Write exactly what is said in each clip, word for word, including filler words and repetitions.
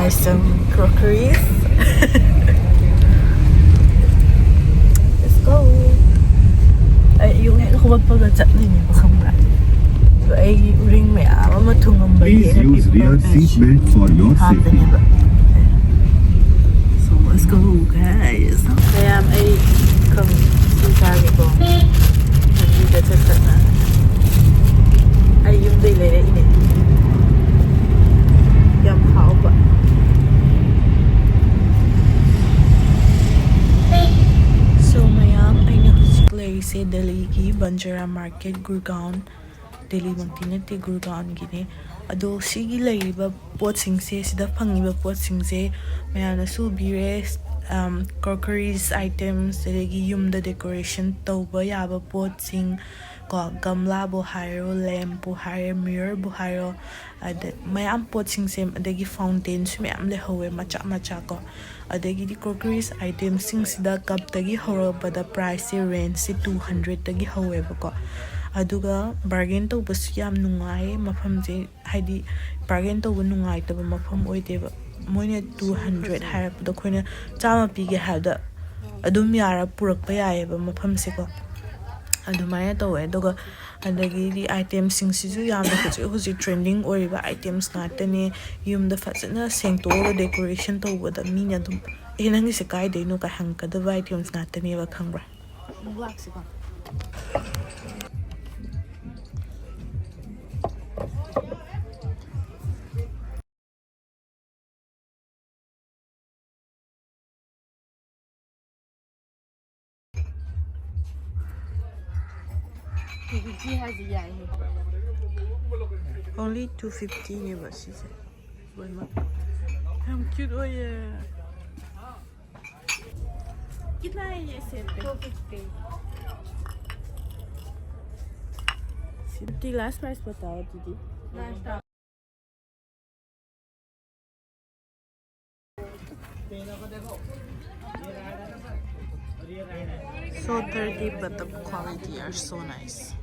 Some crockeries. Let's go. ꯑꯩ ꯑꯌꯨꯛ ꯍꯦꯛ ꯍꯧꯒꯠꯄꯒ ꯆꯠꯂꯤꯅꯦꯕ, ꯈꯪꯕ꯭ꯔꯥ? ꯑꯗꯣ ꯑꯩꯒꯤ ꯎꯔꯤꯡ ꯃꯌꯥꯝ ꯑꯃ ꯊꯨꯡꯉꯝꯕꯒꯤ Please ꯑꯩꯅ use paper rear seat belt for your safety. ꯍꯥꯞꯄꯅꯦꯕ꯫ So let's go, guys. ꯃꯌꯥꯝ, ꯑꯩ ꯈꯪ ꯁꯤ ꯆꯥꯒꯦꯀꯣ꯫ ꯂꯝꯕꯤꯗ ꯆꯠ ꯆꯠꯅ ꯑꯩ ꯌꯨꯝꯗꯩ ꯂꯩꯔꯛꯏꯅꯦ꯫ ꯌꯥꯝ ꯍꯥꯎꯕ꯫ So ꯃꯌꯥꯝ, ꯑꯩꯅ ꯍꯧꯖꯤꯛ ꯂꯩꯔꯤꯁꯦ ꯗꯦꯜꯂꯤꯒꯤ ꯕꯟꯖꯥꯔꯥ ꯃꯥꯔꯀꯦꯠ, ꯒꯨꯔꯒꯥꯎꯟ, ꯗꯦꯜꯂꯤꯃꯛꯇꯤ ꯅꯠꯇꯦ, ꯒꯨꯔꯒꯥꯎꯟꯒꯤꯅꯦ꯫ ꯑꯗꯣ ꯁꯤꯒꯤ ꯂꯩꯔꯤꯕ ꯄꯣꯠꯁꯤꯡꯁꯦ, ꯁꯤꯗ ꯐꯪꯉꯤꯕ ꯄꯣꯠꯁꯤꯡꯁꯦ ꯃꯌꯥꯝꯅꯁꯨ ꯎꯕꯤꯔꯦ꯫ ꯑꯝ, crockeries items, ꯑꯗꯒꯤ ꯌꯨꯝꯗ decoration ꯇꯧꯕ ꯌꯥꯕ ꯄꯣꯠꯁꯤꯡ ꯀꯣ, ꯒꯝꯂꯥꯕꯨ ꯍꯥꯏꯔꯣ, ꯂꯦꯝꯞꯄꯨ ꯍꯥꯏꯔꯣ, ꯃꯤꯔꯔꯕꯨ ꯍꯥꯏꯔꯣ, ꯑꯗ ꯃꯌꯥꯝ ꯄꯣꯠꯁꯤꯡꯁꯦ, ꯑꯗꯒꯤ fountainꯁꯨ ꯃꯌꯥꯝ ꯂꯩꯍꯧꯋꯦ, ꯃꯆꯥ ꯃꯆꯥ ꯀꯣ꯫ ꯑꯗꯒꯤꯗꯤ crockeries itemꯁꯤꯡꯁꯤꯗ cupꯇꯒꯤ ꯍꯧꯔꯛꯄꯗ priceꯁꯦ, rangeꯁꯦ two hundredꯇꯒꯤ ꯍꯧꯋꯦꯕꯀꯣ꯫ ꯑꯗꯨꯒ bargain ꯇꯧꯕꯁꯨ ꯌꯥꯝ ꯅꯨꯡꯉꯥꯏ ꯃꯐꯝꯁꯦ, ꯍꯥꯏꯗꯤ bargain ꯇꯧꯕ ꯅꯨꯡꯉꯥꯏꯇꯕ ꯃꯐꯝ ꯑꯣꯏꯗꯦꯕ꯫ ꯃꯣꯏꯅ two hundred ꯍꯥꯏꯔꯛꯄꯗ ꯑꯩꯈꯣꯏꯅ ꯆꯥꯝꯃ ꯄꯤꯒꯦ ꯍꯥꯏꯕꯗ ꯑꯗꯨꯝ ꯌꯥꯔ ꯄꯨꯔꯛꯄ ꯌꯥꯏꯑꯕ ꯃꯐꯝꯁꯦꯀꯣ꯫ ꯑꯗꯨꯃꯥꯏꯅ ꯇꯧꯋꯦ꯫ ꯑꯗꯨꯒ ꯑꯗꯒꯤꯗꯤ itemꯁꯤꯡꯁꯤꯁꯨ ꯌꯥꯝꯅ ꯍꯧꯖꯤꯛ ꯍꯧꯖꯤꯛ trending ꯑꯣꯏꯔꯤꯕ items ꯉꯥꯛꯇꯅꯦ꯫ ꯌꯨꯝꯗ ꯐꯖꯅ ꯁꯦꯡꯇꯣꯛꯑꯒ decoration ꯇꯧꯕꯗ ꯃꯤꯅ ꯑꯗꯨꯝ, "ꯑꯦ, ꯅꯪꯒꯤꯁꯦ ꯀꯥꯏꯗꯩꯅꯣ?" ꯀꯥꯏ ꯍꯪꯉꯛꯀꯗꯕ items ꯉꯥꯛꯇꯅꯦꯕ, ꯈꯪꯕ꯭ꯔꯥ? Only two fiftyꯅꯦꯕ ꯁꯤꯁꯦ ꯂꯣꯏꯅꯃꯛ꯫ ꯌꯥꯝ cute ꯑꯣꯏꯌꯦ꯫ कितना है ये सेट पे? Two fifty. Fifty last price बताओ दीदी। Last। So dirty, but the quality are so nice.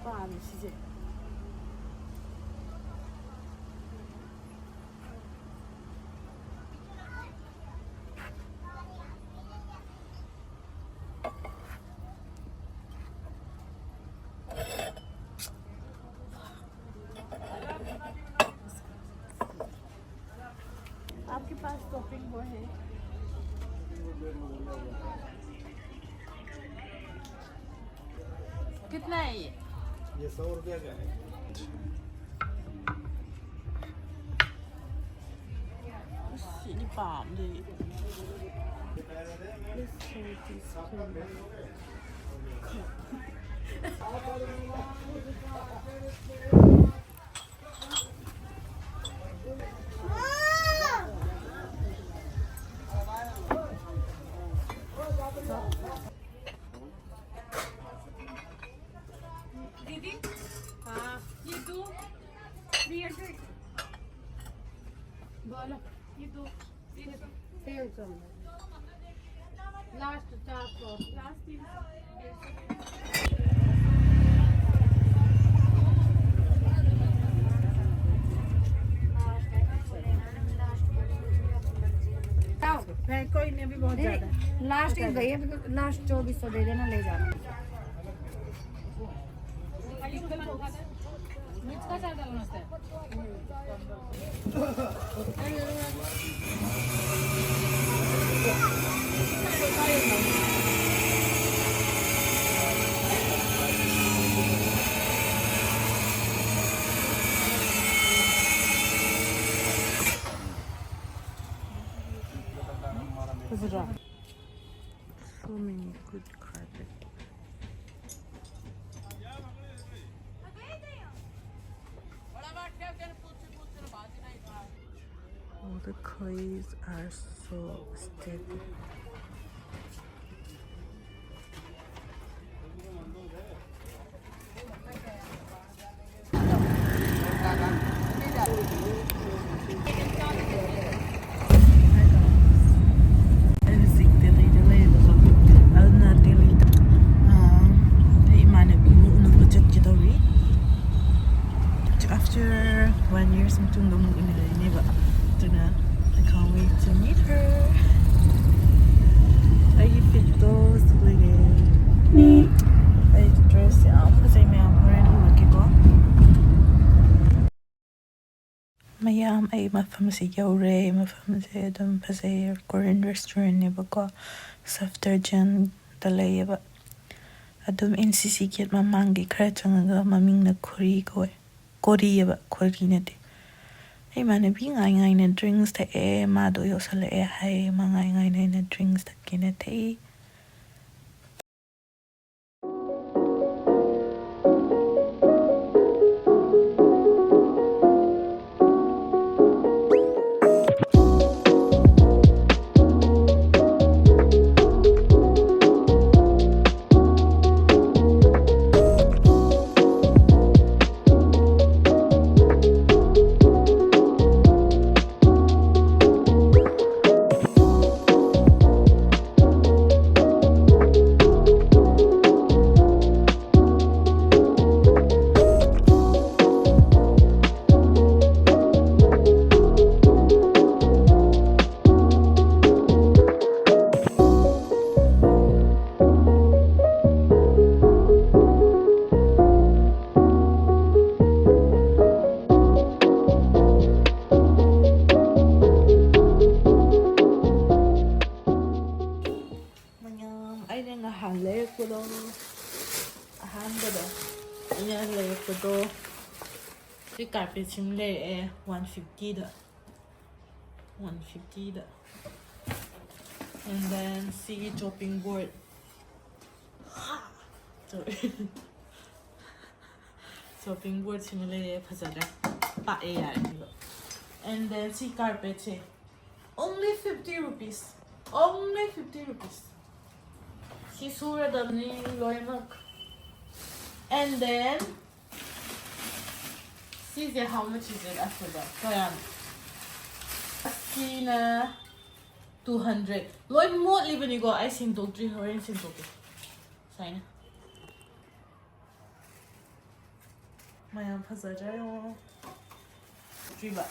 ꯄꯥꯝꯃꯤ ꯁꯤꯁꯦ꯫ आपके पास टॉपिंग वो है? कितना है ये? ये सौ रुपया का है। ꯑꯁ, ꯁꯤꯗꯤ ꯄꯥꯝꯗꯦ꯫ दीदी, हाँ, ये दो, थ्री हंड्रेड। बोलो, ये दो, ये दो। तीन सौ में। लास्ट चार सौ। लास्ट तीन सौ। कोई नहीं, अभी बहुत ज्यादा है। लास्ट ही गई है, लास्ट चौबीस सौ दे देना, ले जाना। मिक्स का चार डालना होता है। So many good carpet. All the clays are so Step. ꯑꯩ ꯍꯧꯖꯤꯛ ꯗꯦꯜꯂꯤꯗ ꯂꯩꯌꯦꯕꯀꯣ꯫ ꯑꯗꯨꯅ ꯗꯦꯜꯂꯤꯗ, ꯑꯥ, ꯑꯩ ꯏꯃꯥꯟꯅꯕꯤ ꯑꯃ ꯎꯅꯕ ꯆꯠꯀꯦ ꯇꯧꯔꯤ꯫ After one years ꯃꯇꯨꯡꯗ ꯑꯃꯨꯛ ꯎꯅꯔꯅꯦꯕ꯫ ꯑꯗꯨꯅ I can't wait to meet her. ꯑꯩꯒꯤ ꯐꯤꯠꯇꯣ ꯁꯤ ꯂꯩꯔꯦ꯫ ꯑꯩ ꯗ꯭ꯔꯦꯁ ꯌꯥꯝ ꯐꯖꯩ ꯃꯌꯥꯝ, ꯍꯣꯔꯦꯟ ꯎꯠꯂꯛꯀꯦꯀꯣ꯫ ꯃꯌꯥꯝ, ꯑꯩ ꯃꯐꯝꯁꯤ ꯌꯧꯔꯦ꯫ ꯃꯐꯝꯁꯦ ꯑꯗꯨꯝ ꯐꯖꯩ, Korean restaurantꯅꯦꯕꯀꯣ, ꯁꯐꯗꯔꯖꯪꯗ ꯂꯩꯌꯦꯕ꯫ ꯑꯗꯨꯝ ꯑꯦꯟ ꯁꯤ ꯁꯤ gate ꯃꯃꯥꯡꯒꯤ ꯈꯔ ꯆꯪꯉꯒ ꯃꯃꯤꯡꯅ ꯈꯣꯔꯤ ꯀꯧꯋꯦ꯫ ꯀꯣꯔꯤꯑꯕ, ꯈꯣꯔꯤ ꯅꯠꯇꯦ꯫ ꯑꯩ ꯏꯃꯥꯟꯅꯕꯤ ꯉꯥꯏ ꯉꯥꯏꯅ drinks ꯊꯛꯑꯦ, ꯃꯥꯗꯣ ꯌꯧꯁꯜꯂꯛꯑꯦ ꯍꯥꯏꯌꯦ, ꯃꯥ ꯉꯥꯏ ꯉꯥꯏꯅ ꯑꯩꯅ drinks ꯊꯛꯀꯦꯅ ꯊꯛꯏ꯫ ꯃꯌꯥꯝ, ꯑꯩꯅ ꯉꯍꯥꯟ ꯂꯩꯔꯛꯄꯗꯣ, ꯑꯍꯥꯟꯕꯗ ꯑꯩꯅ ꯂꯩꯔꯛꯄꯗꯣ, ꯁꯤ carpet ꯁꯤꯃ ꯂꯩꯔꯛꯑꯦ one fiftyꯗ, one fiftyꯗ꯫ And then ꯁꯤꯒꯤ chopping board, sorry, chopping board ꯁꯤꯃ ꯂꯩꯔꯛꯑꯦ, ꯐꯖꯗ꯭ꯔꯥ? ꯄꯥꯛꯑꯦ, ꯌꯥꯔꯦ ꯁꯤꯒ꯫ And then ꯁꯤ carpetꯁꯦ, Only fifty rupees. Only fifty rupees. ꯁꯤ ꯁꯨꯔꯗꯕꯅꯤ ꯂꯣꯏꯅꯃꯛ. And then, ꯁꯤꯁꯦ, how much is it? ꯑꯁꯤꯗ ꯀꯌꯥꯅꯣ? ꯑꯁꯤꯅ two hundred. ꯂꯣꯏ ꯃꯣꯠꯂꯤꯕꯅꯤꯀꯣ, ꯑꯩ ꯁꯦꯡꯗꯣꯛꯇ꯭ꯔꯤ, ꯍꯣꯔꯦꯟ ꯁꯦꯡꯗꯣꯛꯀꯦ. ꯁꯨꯃꯥꯏꯅ. ꯃꯌꯥꯝ ꯐꯖꯗ꯭ꯔꯥ ꯌꯦꯡꯉꯣ. ꯇ꯭ꯔꯤꯕ.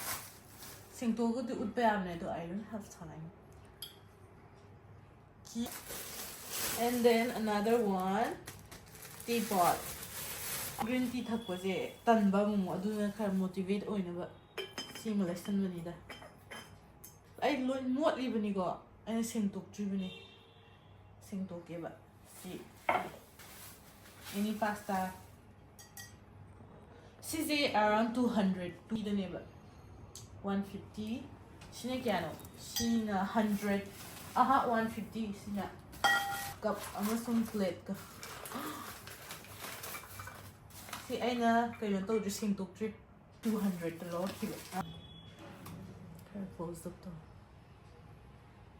ꯁꯦꯡꯇꯣꯛꯑꯒꯗꯤ ꯎꯠꯄ ꯌꯥꯕꯅꯦ, ꯑꯗꯣ I don't have time. And then another one, teapot. Green tea ꯊꯛꯄꯁꯦ ꯇꯟꯕ ꯑꯃꯨꯛ, ꯑꯗꯨꯅ ꯈꯔ motivate ꯑꯣꯏꯅꯕ ꯁꯤꯃ ꯂꯩꯁꯟꯕꯅꯤꯗ. ꯑꯩ ꯂꯣꯏ ꯃꯣꯠꯂꯤꯕꯅꯤꯀꯣ, ꯑꯩꯅ ꯁꯦꯡꯗꯣꯛꯇ꯭ꯔꯤꯕꯅꯤ. ꯁꯦꯡꯗꯣꯛꯀꯦꯕ. ꯁꯤ any pasta. ꯁꯤꯁꯦ around two hundred ꯄꯤꯗꯅꯦꯕ. One fifty. ꯁꯤꯅ ꯀꯌꯥꯅꯣ? ꯁꯤꯅ hundred. ꯑꯍꯥ, one fifty. ꯁꯤꯅ cup ꯑꯃꯁꯨꯡ plateꯀ. ꯁꯤ ꯑꯩꯅ ꯀꯩꯅꯣ ꯇꯧꯗ꯭ꯔꯤ, ꯁꯦꯡꯗꯣꯛꯇ꯭ꯔꯤ. Two hundredꯇ ꯂꯧꯔꯛꯈꯤꯕ. ꯈꯔ close up ꯇꯧ.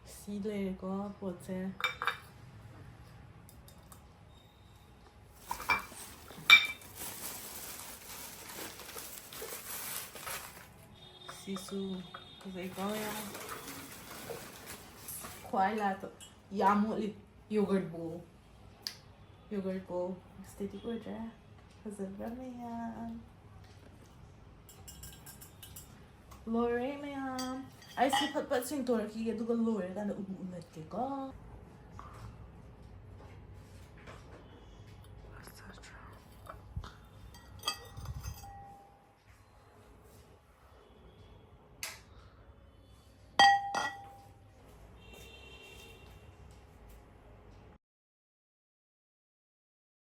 ꯁꯤ ꯂꯩꯔꯦꯀꯣ ꯄꯣꯠꯁꯦ. ꯁꯤꯁꯨ ꯐꯖꯩꯀꯣ ꯌꯥꯝ. ꯈ꯭ꯋꯥꯏ lastꯇ ꯌꯥꯝ ꯃꯣꯠꯂꯤ, yogurt bowl. Yogurt bowl. Aesthetic ꯑꯣꯏꯗ꯭ꯔꯥ? ꯐꯖꯕ꯭ꯔꯥ ꯃꯌꯥꯝ? ꯂꯣꯏꯔꯦ ꯃꯌꯥꯝ. ꯑꯩ ꯁꯤ ꯐꯠ ꯐꯠ ꯁꯦꯡꯗꯣꯔꯛꯈꯤꯒꯦ, ꯑꯗꯨꯒ ꯂꯣꯏꯔꯀꯥꯟꯗ ꯑꯃꯨꯛ ꯎꯠꯂꯛꯀꯦꯀꯣ.